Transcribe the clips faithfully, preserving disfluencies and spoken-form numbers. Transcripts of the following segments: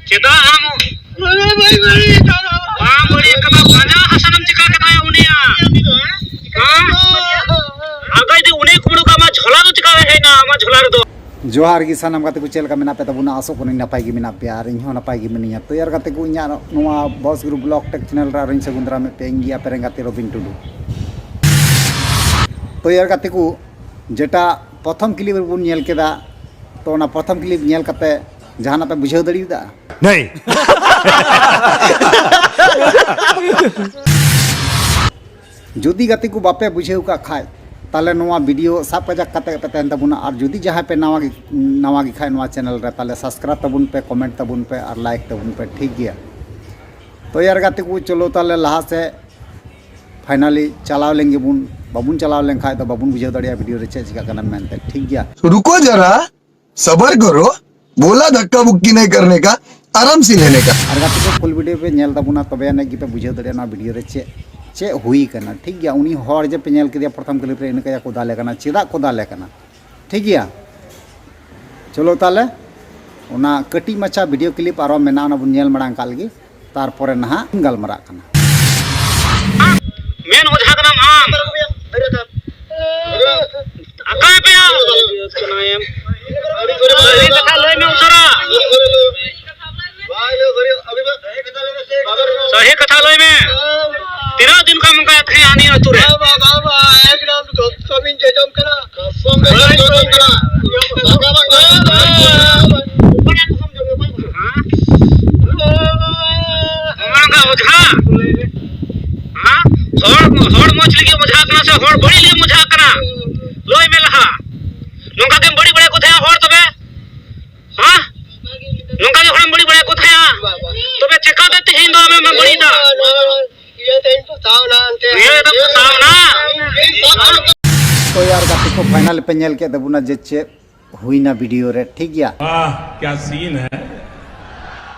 ᱪᱮᱫᱟᱜ ᱟᱢ ᱵᱟᱝ ᱵᱟᱹᱲᱤᱡ ᱠᱟᱱᱟ? ᱯᱟᱸᱡᱟ ᱦᱟᱥᱟᱱᱟᱢ ᱪᱤᱠᱟ ᱠᱮᱫᱟᱭᱟ ᱩᱱᱤᱭᱟᱜ? ᱦᱮᱸ? ᱟᱫᱚ ᱡᱩᱫᱤ ᱩᱱᱤ ᱠᱩᱢᱵᱽᱲᱩ ᱠᱚ ᱟᱢᱟᱜ ᱡᱷᱚᱞᱟ ᱫᱚ ᱪᱤᱠᱟ ᱦᱮᱡ ᱮᱱᱟ, ᱟᱢᱟᱜ ᱡᱷᱚᱞᱟ ᱨᱮᱫᱚ? ᱡᱚᱦᱟᱨ ᱜᱮ ᱥᱟᱱᱟᱢ ᱜᱟᱛᱮ ᱠᱚ, ᱪᱮᱫ ᱞᱮᱠᱟ ᱢᱮᱱᱟᱜ ᱯᱮ ᱛᱟᱵᱚᱱᱟ? ᱟᱥᱚᱜ ᱠᱟᱹᱱᱟᱹᱧ ᱱᱟᱯᱟᱭ ᱜᱮ ᱢᱮᱱᱟᱜ ᱯᱮᱭᱟ ᱟᱨ ᱤᱧ ᱦᱚᱸ ᱱᱟᱯᱟᱭ ᱜᱮ ᱢᱤᱱᱟᱹᱧᱟ᱾ ᱛᱚ ᱭᱟᱨ ᱜᱟᱛᱮ ᱠᱚ, ᱤᱧᱟᱹᱜ ᱱᱚᱣᱟ Boss Guru Vlog Tech channel ᱨᱮ ᱟᱨᱚᱧ ᱥᱟᱹᱜᱩᱱ ᱫᱟᱨᱟᱢᱮᱫ ᱯᱮᱭᱟ, ᱤᱧ ᱜᱮ ᱟᱯᱮ ᱨᱮᱱ ᱜᱟᱛᱮ ᱨᱚᱵᱤᱱ ᱴᱩᱰᱩ᱾ ᱛᱚ ᱭᱟᱨ ᱜᱟᱛᱮ ᱠᱚ, ᱡᱮᱴᱟ ᱯᱨᱚᱛᱷᱚᱢ clip ᱨᱮᱵᱚᱱ ᱧᱮᱞ ᱠᱮᱫᱟ, ᱛᱚ ᱚᱱᱟ ᱯᱨᱚᱛᱷᱚᱢ clip ᱧᱮᱞ ᱠᱟᱛᱮ ᱡᱟᱦᱟᱱᱟᱜ ᱯᱮ ᱵᱩᱡᱷᱟᱹᱣ ᱫᱟᱲᱮᱭᱟᱫᱟ? ᱱᱮᱭ᱾ ᱡᱩᱫᱤ ᱜᱟᱛᱮ ᱠᱚ ᱵᱟᱯᱮ ᱵᱩᱡᱷᱟᱹᱣ ᱠᱟᱜ ᱠᱷᱟᱡ, ᱛᱟᱦᱞᱮ ᱱᱚᱣᱟ video ᱥᱟᱵ ᱠᱟᱡᱟᱠ ᱠᱟᱛᱮ ᱯᱮ ᱛᱟᱦᱮᱱ ᱛᱟᱵᱚᱱᱟ᱾ ᱟᱨ ᱡᱩᱫᱤ ᱡᱟᱦᱟᱸᱭ ᱯᱮ ᱱᱟᱣᱟ ᱜᱮ, ᱱᱟᱣᱟ ᱜᱮ ᱠᱷᱟᱡ ᱱᱚᱣᱟ channel ᱨᱮ, ᱛᱟᱦᱞᱮ subscribe ᱛᱟᱵᱚᱱ ᱯᱮ, comment ᱛᱟᱵᱚᱱ ᱯᱮ ᱟᱨ like ᱛᱟᱵᱚᱱ ᱯᱮ, ᱴᱷᱤᱠ ᱜᱮᱭᱟ? ᱛᱚ ᱭᱟᱨ ᱜᱟᱛᱮ ᱠᱚ, ᱪᱚᱞᱚ ᱛᱟᱦᱞᱮ ᱞᱟᱦᱟ ᱥᱮᱫ᱾ Finally ᱪᱟᱞᱟᱣ ᱞᱮᱱ ᱜᱮᱵᱚᱱ, ᱵᱟᱵᱚᱱ ᱪᱟᱞᱟᱣ ᱞᱮᱱ ᱠᱷᱟᱡ ᱫᱚ ᱵᱟᱵᱚᱱ ᱵᱩᱡᱷᱟᱹᱣ ᱫᱟᱲᱮᱭᱟᱜᱼᱟ video ᱨᱮ ᱪᱮᱫ ᱪᱤᱠᱟᱹᱜ ᱠᱟᱱᱟ ᱢᱮᱱᱛᱮ, ᱴᱷᱤᱠ ᱜᱮᱭᱟ? रुको जरा, सबर करो, बोला धक्का मुक्की नहीं करने का, आराम से लेने का। ᱟᱨ ᱜᱟᱛᱮ ᱠᱚ, full video ᱯᱮ ᱧᱮᱞ ᱛᱟᱵᱚᱱᱟ, ᱛᱚᱵᱮ ᱟᱹᱱᱤᱡ ᱜᱮᱯᱮ ᱵᱩᱡᱷᱟᱹᱣ ᱫᱟᱲᱮᱭᱟᱜᱼᱟ ᱱᱚᱣᱟ video ᱨᱮ ᱪᱮᱫ, ᱪᱮᱫ ᱦᱩᱭ ᱠᱟᱱᱟ, ᱴᱷᱤᱠ ᱜᱮᱭᱟ? ᱩᱱᱤ ᱦᱚᱲ ᱡᱮ ᱯᱮ ᱧᱮᱞ ᱠᱮᱫᱮᱭᱟ ᱯᱨᱚᱛᱷᱚᱢ clip ᱨᱮ, ᱤᱱᱟᱹ ᱠᱟᱡᱟᱠ ᱠᱚ ᱫᱟᱞᱮ ᱠᱟᱱᱟ, ᱪᱮᱫᱟᱜ ᱠᱚ ᱫᱟᱞᱮ ᱠᱟᱱᱟ, ᱴᱷᱤᱠ ᱜᱮᱭᱟ? ᱪᱚᱞᱚ ᱛᱟᱦᱞᱮ, ᱚᱱᱟ ᱠᱟᱹᱴᱤᱡ ᱢᱟᱪᱷᱟ video clip ᱟᱨᱚ ᱢᱮᱱᱟᱜᱼᱟ, ᱚᱱᱟ ᱵᱚᱱ ᱧᱮᱞ ᱢᱟᱲᱟᱝ ᱠᱟᱜ ᱞᱮᱜᱮ, ᱛᱟᱨᱯᱚᱨᱮ ᱱᱟᱦᱟᱜ ᱜᱟᱞᱢᱟᱨᱟᱜ ᱠᱟᱱᱟ᱾ ᱢᱮᱱ ᱚᱡᱷᱟ ᱠᱟᱱᱟᱢ ᱟᱢ᱾ ᱟᱠᱟᱭ ᱯᱮᱭᱟ? ᱥᱟᱹᱨᱤ ᱠᱟᱛᱷᱟ ᱞᱟᱹᱭ ᱢᱮ ᱩᱥᱟᱹᱨᱟ᱾ ᱥᱟᱹᱦᱤ ᱠᱟᱛᱷᱟ ᱞᱟᱹᱭ ᱢᱮ᱾ ᱛᱤᱱᱟᱹᱜ ᱫᱤᱱ ᱠᱷᱚᱱ ᱱᱚᱝᱠᱟ ᱛᱟᱦᱮᱸ ᱱᱤᱭᱟᱹ ᱟᱹᱛᱩ ᱨᱮ? ᱚᱡᱷᱟ᱾ ᱦᱮᱸ? ᱦᱚᱲ, ᱦᱚᱲ ᱢᱚᱡᱽ ᱞᱟᱹᱜᱤᱫ ᱚᱡᱷᱟ ᱠᱟᱱᱟ ᱥᱮ ᱦᱚᱲ ᱵᱟᱹᱲᱤᱡ ᱞᱟᱹᱜᱤᱫ ᱚᱡᱷᱟ ᱠᱟᱱᱟ? ᱞᱟᱹᱭ ᱢᱮ ᱞᱟᱦᱟ᱾ ᱱᱚᱝᱠᱟ ᱜᱮᱢ ᱵᱟᱹᱲᱤᱡ ᱵᱟᱲᱟᱭ ᱠᱚ ᱛᱟᱦᱮᱸᱜᱼᱟ ᱦᱚᱲ ᱛᱚᱵᱮ? ᱦᱮᱸ? ᱱᱚᱝᱠᱟ ᱜᱮ ᱦᱚᱲᱮᱢ ᱵᱟᱹᱲᱤᱡ ᱵᱟᱲᱟᱭ ᱠᱚ ᱛᱟᱦᱮᱸᱜᱼᱟ? ᱛᱚᱵᱮ ᱪᱮᱠᱟᱛᱮ ᱛᱮᱦᱮᱧ ᱫᱚ ᱟᱢᱮᱢ ᱵᱟᱹᱲᱤᱡ ᱮᱫᱟ? ᱤᱭᱟᱹ ᱛᱮᱧ ᱯᱷᱟᱥᱟᱣ ᱮᱱᱟ ᱮᱱᱛᱮ᱾ ᱤᱭᱟᱹ ᱛᱮᱢ ᱯᱷᱟᱥᱟᱣ ᱮᱱᱟ? ᱛᱚ ᱭᱟᱨ ᱜᱟᱛᱮ ᱠᱚ, finally ᱯᱮ ᱧᱮᱞ ᱠᱮᱫ ᱛᱟᱵᱚᱱᱟ ᱡᱮ ᱪᱮᱫ ᱦᱩᱭᱱᱟ video ᱨᱮ, ᱴᱷᱤᱠ ᱜᱮᱭᱟ? वाह क्या सीन है,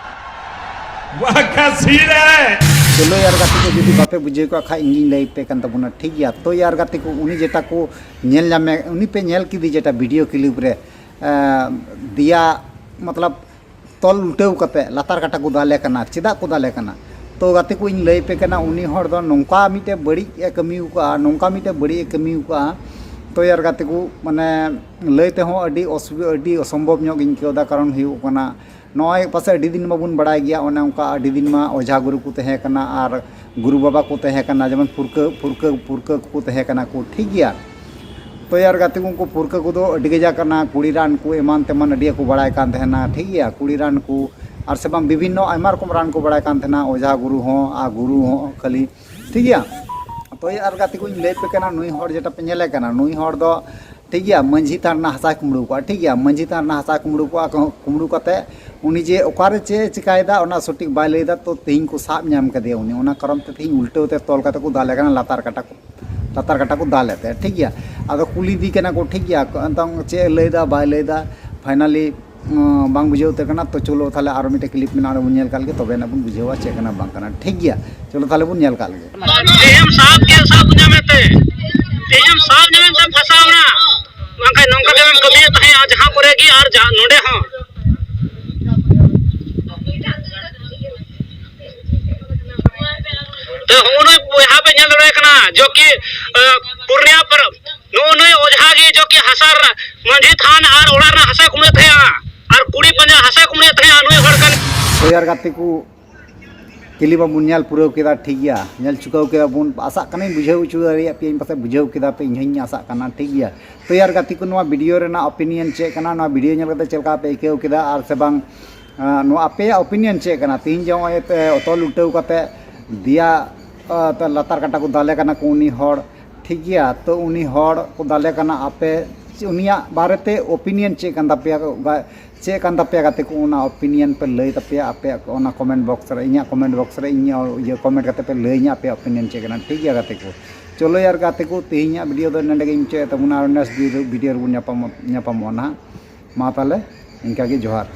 वाह क्या सीन है। ᱪᱚᱞᱚ ᱭᱟᱨ ᱜᱟᱛᱮ ᱠᱚ, ᱡᱩᱫᱤ ᱵᱟᱯᱮ ᱵᱩᱡᱷᱟᱹᱣ ᱠᱟᱜ ᱠᱷᱟᱡ ᱤᱧ ᱜᱤᱧ ᱞᱟᱹᱭ ᱯᱮ ᱠᱟᱱ ᱛᱟᱵᱚᱱᱟ, ᱴᱷᱤᱠ ᱜᱮᱭᱟ? ᱛᱚ ᱭᱟᱨ ᱜᱟᱛᱮ ᱠᱚ, ᱩᱱᱤ ᱡᱮᱴᱟ ᱠᱚ ᱧᱮᱞ ᱧᱟᱢᱮ, ᱩᱱᱤ ᱯᱮ ᱧᱮᱞ ᱠᱮᱫᱮ ᱡᱮᱴᱟ video clip ᱨᱮ, ᱮᱸ, ᱫᱮᱭᱟ, ᱢᱚᱛᱞᱚᱵ, ᱛᱚᱞ ᱩᱞᱴᱟᱹᱣ ᱠᱟᱛᱮ ᱞᱟᱛᱟᱨ ᱠᱟᱴᱟ ᱠᱚ ᱫᱟᱞᱮ ᱠᱟᱱᱟ᱾ ᱪᱮᱫᱟᱜ ᱠᱚ ᱫᱟᱞᱮ ᱠᱟᱱᱟ? ᱛᱚ ᱜᱟᱛᱮ ᱠᱚ, ᱤᱧ ᱞᱟᱹᱭ ᱯᱮ ᱠᱟᱱᱟ, ᱩᱱᱤ ᱦᱚᱲ ᱫᱚ ᱱᱚᱝᱠᱟ ᱢᱤᱫᱴᱮᱡ ᱵᱟᱹᱲᱤᱡ ᱮ ᱠᱟᱹᱢᱤ ᱟᱠᱟᱫᱼᱟ, ᱱᱚᱝᱠᱟ ᱢᱤᱫᱴᱮᱡ ᱵᱟᱹᱲᱤᱡ ᱮ ᱠᱟᱹᱢᱤ ᱟᱠᱟᱫᱼᱟ᱾ ᱛᱚ ᱭᱟᱨ ᱜᱟᱛᱮ ᱠᱚ, ᱢᱟᱱᱮ ᱞᱟᱹᱭ ᱛᱮᱦᱚᱸ ᱟᱹᱰᱤ ᱚᱥᱩᱵᱤ-, ᱟᱹᱰᱤ ᱚᱥᱚᱢᱵᱷᱚᱵ ᱧᱚᱜ ᱜᱤᱧ ᱟᱹᱭᱠᱟᱹᱣ ᱮᱫᱟ᱾ ᱠᱟᱨᱚᱱ ᱦᱩᱭᱩᱜ ᱠᱟᱱᱟ, ᱱᱚᱜᱼᱚᱭ ᱯᱟᱥᱮ ᱟᱹᱰᱤ ᱫᱤᱱ ᱢᱟᱵᱚᱱ ᱵᱟᱲᱟᱭ ᱜᱮᱭᱟ, ᱚᱱᱮ ᱚᱱᱠᱟ ᱟᱹᱰᱤ ᱫᱤᱱ ᱢᱟ ᱚᱡᱷᱟ ᱜᱩᱨᱩ ᱠᱚ ᱛᱟᱦᱮᱸ ᱠᱟᱱᱟ ᱟᱨ ᱜᱩᱨᱩ ᱵᱟᱵᱟ ᱠᱚ ᱛᱟᱦᱮᱸ ᱠᱟᱱᱟ, ᱡᱮᱢᱚᱱ ᱯᱩᱨᱠᱟᱹ, ᱯᱩᱨᱠᱟᱹ, ᱯᱩᱨᱠᱟᱹ ᱠᱚᱠᱚ ᱛᱟᱦᱮᱸ ᱠᱟᱱᱟ ᱠᱚ, ᱴᱷᱤᱠ ᱜᱮᱭᱟ᱾ ᱛᱚ ᱭᱟᱨ ᱜᱟᱛᱮ ᱠᱚ, ᱩᱱᱠᱩ ᱯᱩᱨᱠᱟᱹ ᱠᱚᱫᱚ ᱟᱹᱰᱤ ᱠᱟᱡᱟᱠ ᱠᱟᱱᱟ, ᱠᱩᱲᱤ ᱨᱟᱱ ᱠᱚ ᱮᱢᱟᱱ ᱛᱮᱢᱟᱱ ᱟᱹᱰᱤ ᱠᱚ ᱵᱟᱲᱟᱭ ᱠᱟᱱ ᱛᱟᱦᱮᱱᱟ, ᱴᱷᱤᱠ ᱜᱮᱭᱟ᱾ ᱠᱩᱲᱤ ᱨᱟᱱ ᱠᱚ ᱟᱨ ᱥᱮ ᱵᱟᱝ ᱵᱤᱵᱷᱤᱱᱱᱚ ᱟᱭᱢᱟ ᱨᱚᱠᱚᱢ ᱨᱟᱱ ᱠᱚ ᱵᱟᱲᱟᱭ ᱠᱟᱱ ᱛᱟᱦᱮᱱᱟ, ᱚᱡᱷᱟ ᱜᱩᱨᱩ ᱦᱚᱸ ᱟᱨ ᱜᱩᱨᱩ ᱦᱚᱸ ᱠᱷᱟᱹᱞᱤ, ᱴᱷᱤᱠ ᱜᱮᱭᱟ᱾ ᱛᱚ ᱭᱟᱨ ᱜᱟᱛᱮ ᱠᱚᱧ ᱞᱟᱹᱭ ᱯᱮ ᱠᱟᱱᱟ, ᱱᱩᱭ ᱦᱚᱲ ᱡᱮᱴᱟ ᱯᱮ ᱧᱮᱞᱮ ᱠᱟᱱᱟ, ᱱᱩᱭ ᱦᱚᱲ ᱫᱚ, ᱴᱷᱤᱠ ᱜᱮᱭᱟ, ᱢᱟᱹᱡᱷᱤ ᱛᱷᱟᱱ ᱨᱮᱱᱟᱜ ᱦᱟᱥᱟᱭ ᱠᱩᱢᱵᱽᱲᱩ ᱠᱚᱣᱟ, ᱴᱷᱤᱠ ᱜᱮᱭᱟ, ᱢᱟᱹᱡᱷᱤ ᱛᱷᱟᱱ ᱨᱮᱱᱟᱜ ᱦᱟᱥᱟᱭ ᱠᱩᱢᱵᱽᱲᱩ ᱠᱚᱣᱟ, ᱠᱩᱢᱵᱽᱲᱩ ᱠᱟᱛᱮ ᱩᱱᱤ ᱡᱮ ᱚᱠᱟᱨᱮ ᱪᱮᱫ ᱮ ᱪᱤᱠᱟᱭᱮᱫᱟ ᱚᱱᱟ ᱥᱚᱴᱷᱤᱠ ᱵᱟᱭ ᱞᱟᱹᱭᱫᱟ᱾ ᱛᱚ ᱛᱮᱦᱮᱧ ᱠᱚ ᱥᱟᱵ ᱧᱟᱢ ᱠᱟᱫᱮᱭᱟ ᱩᱱᱤ, ᱚᱱᱟ ᱠᱟᱨᱚᱱ ᱛᱮ ᱛᱮᱦᱮᱧ ᱩᱞᱴᱟᱹᱣ ᱛᱮ ᱛᱚᱞ ᱠᱟᱛᱮ ᱠᱚ ᱫᱟᱞᱮ ᱠᱟᱱᱟ, ᱞᱟᱛᱟᱨ ᱠᱟᱴᱟ ᱠᱚ, ᱞᱟᱛᱟᱨ ᱠᱟᱴᱟ ᱠᱚ ᱫᱟᱞᱮᱫ ᱛᱟᱭᱟ, ᱴᱷᱤᱠ ᱜᱮᱭᱟ᱾ ᱟᱫᱚ ᱠᱩᱞᱤ ᱤᱫᱤ ᱠᱟᱱᱟ ᱠᱚ, ᱴᱷᱤᱠ ᱜᱮᱭᱟ, ᱱᱤᱛᱚᱝ ᱪᱮᱫ ᱮ ᱞᱟᱹᱭᱫᱟ ᱵᱟᱭ ᱞᱟᱹᱭᱫᱟ, ᱯᱷᱟᱭᱱᱟᱞᱤ ᱵᱟᱝ ᱵᱩᱡᱷᱟᱹᱣ ᱩᱛᱟᱹᱨ ᱠᱟᱱᱟ᱾ ᱛᱚ ᱪᱚᱞᱚ ᱛᱟᱦᱞᱮ ᱟᱨᱚ ᱢᱤᱫᱴᱮᱡ ᱠᱞᱤᱯ ᱢᱮᱱᱟᱜᱼᱟ, ᱚᱸᱰᱮ ᱵᱚᱱ ᱧᱮᱞ ᱠᱟᱜ ᱞᱮᱜᱮ, ᱛᱚᱵᱮ ᱟᱱᱟᱜ ᱵᱚᱱ ᱵᱩᱡᱷᱟᱹᱣᱟ ᱪᱮᱫ ᱠᱟᱱᱟ ᱵᱟᱝ ᱠᱟᱱᱟ, ᱴᱷᱤᱠ ᱜᱮᱭᱟ᱾ ᱪᱚᱞᱚ ᱛᱟᱦᱞᱮ ᱵᱚᱱ ᱧᱮᱞ ᱠᱟᱜ ᱞᱮᱜᱮ᱾ ᱛᱮᱦᱮᱧ ᱥᱟᱵ ᱠᱮᱫ, ᱥᱟᱵ ᱧᱟᱢᱮ ᱛᱮ, ᱛᱮᱦᱮᱧ ᱥᱟᱵ ᱧᱟᱢᱮ ᱛᱮ ᱯᱷᱟᱸᱥᱟᱣᱱᱟ, ᱵᱟᱝᱠᱷᱟᱱ ᱱᱚᱝᱠᱟ ᱜᱮᱵᱮᱱ ᱠᱟᱹᱢᱤᱭᱮᱫ ᱛᱟᱦᱮᱸᱜᱼᱟ ᱡᱟᱦᱟᱸ ᱠᱚᱨᱮ ᱜᱮ ᱟᱨ ᱡᱟᱦᱟᱸ ᱱᱚᱰᱮ ᱦᱚᱸ᱾ ᱛᱚ ᱦᱚᱸᱜᱼᱚ ᱱᱩᱭ ᱵᱚᱭᱦᱟ ᱯᱮ ᱧᱮᱞ ᱫᱟᱲᱮᱭᱟᱭ ᱠᱟᱱᱟ, ᱡᱚ ᱠᱤ, ᱟᱸ, ᱯᱩᱨᱱᱤᱭᱟ ᱯᱟᱨᱟ-, ᱱᱚᱜᱼᱚ ᱱᱩᱭ ᱚᱡᱷᱟ ᱜᱮ ᱡᱚ ᱠᱤ ᱦᱟᱥᱟ ᱨᱮᱱᱟᱜ, ᱢᱟᱹᱡᱷᱤ ᱛᱷᱟᱱ ᱟᱨ ᱚᱲᱟᱜ ᱨᱮᱱᱟᱜ ᱦᱟᱥᱟ ᱠᱩᱢᱲᱟᱹᱭᱮᱫ ᱛᱟᱦᱮᱸᱜᱼᱟ, ᱟᱨ ᱠᱩᱲᱤ ᱯᱟᱸᱡᱟ ᱦᱟᱥᱟ ᱠᱩᱢᱲᱟᱹᱭᱮᱫ ᱛᱟᱦᱮᱸᱜᱼᱟ ᱱᱩᱭ ᱦᱚᱲ ᱠᱟᱱ᱾ ᱛᱚ ᱭᱟᱨ ᱜᱟᱛᱮ ᱠᱚ, ᱠᱞᱤᱯ ᱢᱟᱵᱚᱱ ᱧᱮᱞ ᱯᱩᱨᱟᱹᱣ ᱠᱮᱫᱟ, ᱴᱷᱤᱠ ᱜᱮᱭᱟ, ᱧᱮᱞ ᱪᱩᱠᱟᱹᱣ ᱠᱮᱫᱟ ᱵᱚᱱ᱾ ᱟᱥᱟᱜ ᱠᱟᱹᱱᱟᱹᱧ ᱵᱩᱡᱷᱟᱹᱣ ᱦᱚᱪᱚ ᱫᱟᱲᱮᱭᱟᱜ ᱯᱮᱭᱟᱧ, ᱯᱟᱥᱮᱡ ᱵᱩᱡᱷᱟᱹᱣ ᱠᱮᱫᱟ ᱯᱮ, ᱤᱧ ᱦᱚᱸᱧ ᱟᱥᱟᱜ ᱠᱟᱱᱟ, ᱴᱷᱤᱠ ᱜᱮᱭᱟ᱾ ᱛᱚ ᱭᱟᱨ ᱜᱟᱛᱮ ᱠᱚ, ᱱᱚᱣᱟ ᱵᱷᱤᱰᱤᱭᱳ ᱨᱮᱱᱟᱜ ᱚᱯᱤᱱᱤᱭᱚᱱ ᱪᱮᱫ ᱠᱟᱱᱟ? ᱱᱚᱣᱟ ᱵᱷᱤᱰᱤᱭᱳ ᱧᱮᱞ ᱠᱟᱛᱮ ᱪᱮᱫ ᱞᱮᱠᱟ ᱯᱮ ᱟᱹᱭᱠᱟᱹᱣ ᱠᱮᱫᱟ? ᱟᱨ ᱥᱮ ᱵᱟᱝ, ᱟᱸ, ᱱᱚᱣᱟ ᱟᱯᱮᱭᱟᱜ ᱚᱯᱤᱱᱤᱭᱚᱱ ᱪᱮᱫ ᱠᱟᱱᱟ? ᱛᱮᱦᱮᱧ ᱡᱮ ᱱᱚᱜᱼᱚᱭ ᱛᱮ ᱚᱛᱚᱞ ᱩᱞᱴᱟᱹᱣ ᱠᱟᱛᱮ ᱫᱮᱭᱟ, ᱟᱸ, ᱛᱮ ᱞᱟᱛᱟᱨ ᱠᱟᱴᱟ ᱠᱚ ᱫᱟᱞᱮ ᱠᱟᱱᱟ ᱠᱚ ᱩᱱᱤ ᱦᱚᱲ, ᱴᱷᱤᱠ ᱜᱮᱭᱟ? ᱛᱚ ᱩᱱᱤ ᱦᱚᱲ ᱠᱚ ᱫᱟᱞᱮ ᱠᱟᱱᱟ, ᱟᱯᱮ ᱪᱮ-, ᱩᱱᱤᱭᱟᱜ ᱵᱟᱨᱮᱛᱮ ᱚᱯᱤᱱᱤᱭᱚᱱ ᱪᱮᱫ ᱠᱟᱱ ᱛᱟᱯᱮᱭᱟ? ᱜᱟ-, ᱪᱮᱫ ᱠᱟᱱ ᱛᱟᱯᱮᱭᱟ ᱜᱟᱛᱮ ᱠᱚ? ᱚᱱᱟ ᱚᱯᱤᱱᱤᱭᱚᱱ ᱯᱮ ᱞᱟᱹᱭ ᱛᱟᱯᱮᱭᱟ ᱟᱯᱮᱭᱟᱜ ᱚᱱᱟ ᱠᱚᱢᱮᱱᱴ ᱵᱚᱠᱥ ᱨᱮ, ᱤᱧᱟᱹᱜ ᱠᱚᱢᱮᱱᱴ ᱵᱚᱠᱥ ᱨᱮ ᱤᱧ ᱤᱭᱟᱹ ᱠᱚᱢᱮᱱᱴ ᱠᱟᱛᱮ ᱯᱮ ᱞᱟᱹᱭᱟᱹᱧᱟ ᱟᱯᱮᱭᱟᱜ ᱚᱯᱤᱱᱤᱭᱚᱱ ᱪᱮᱫ ᱠᱟᱱᱟ, ᱴᱷᱤᱠ ᱜᱮᱭᱟ ᱜᱟᱛᱮ ᱠᱚ? ᱪᱚᱞᱚ ᱭᱟᱨ ᱜᱟᱛᱮ ᱠᱚ, ᱛᱮᱦᱮᱧᱟᱜ ᱵᱷᱤᱰᱤᱭᱳ ᱫᱚ ᱱᱚᱸᱰᱮ ᱜᱮᱧ ᱢᱩᱪᱟᱹᱫ ᱛᱟᱵᱚᱱᱟ, ᱟᱨ ᱱᱮᱠᱥᱴ ᱵᱷᱤᱰᱤᱭᱳ ᱨᱮᱵᱚᱱ ᱧᱟᱯᱟᱢᱚᱜ, ᱧᱟᱯᱟᱢᱚᱜᱼᱟ ᱱᱟᱦᱟᱜ᱾ ᱢᱟ ᱛᱟᱦᱚᱞᱮ ᱤᱱᱠᱟ ᱜᱮ, ᱡᱚᱦᱟᱨ᱾